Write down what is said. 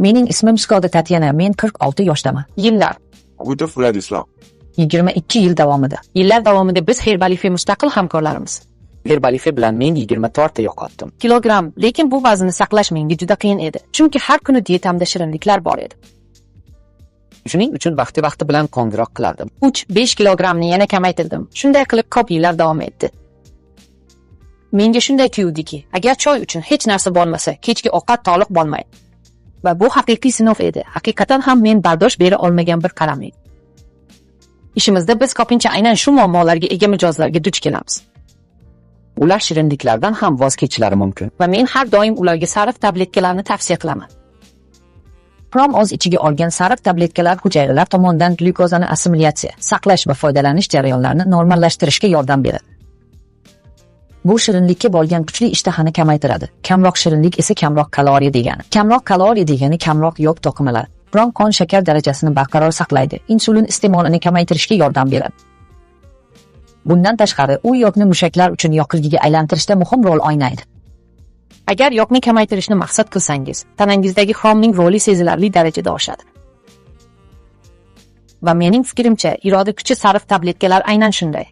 Mening ismim Skoda Tatyana, men 46 yoshdaman. Yillar. Gudov Vladislav. 22 yil davomida. Yillar davomida biz Herbalife mustaqil hamkorlarimiz. Herbalife bilan men 24 ta yo'qotdim. Kilogramm, lekin bu vaznni saqlash menga juda qiyin edi. Chunki har kuni dietamda shirinliklar bor edi. Shuning uchun vaqti-vaqti bilan qo'ng'iroq qilardim. 3-5 kilogrammni yana kamaytirdim. Shunday qilib ko'p yillar davom etdi. Menga shunday tuyuldiki, agar choy uchun hech narsa bo'lmasa, kechki ovqat to'liq bo'lmaydi. Va bu haqiqiy sinov edi. Haqiqatan ham men bardosh bera olmagan bir qaram edi. Ishimizda biz ko'pincha aynan shu muammolarga ega mijozlarga duch kelamiz. Ular shirinliklardan ham voz kechishlari mumkin. Va men har doim ularga sariq tabletkalarni tavsiya qilaman. Xrom o'z ichiga olgan sariq tabletkalar hujayralar tomonidan glyukozani assimilyatsiya, saqlash va foydalanish jarayonlarini normallashtirishga yordam beradi. Bu shirinlikka bo'lgan kuchli ishtahani kamaytiradi. Kamroq shirinlik esa kamroq kaloriya degani. Kamroq kaloriya degani kamroq yog' to'qimalari. Xrom qon shakar darajasini barqaror saqlaydi, insulin iste'molini kamaytirishga yordam beradi. Bundan tashqari, u yog'ni mushaklar uchun yoqilg'iga aylantirishda muhim rol o'ynaydi. Agar yog'ni kamaytirishni maqsad qilsangiz, tanangizdagi xromning roli sezilarli darajada oshadi. Va mening fikrimcha, iroda kuchi sariq tabletkalar aynan shunday.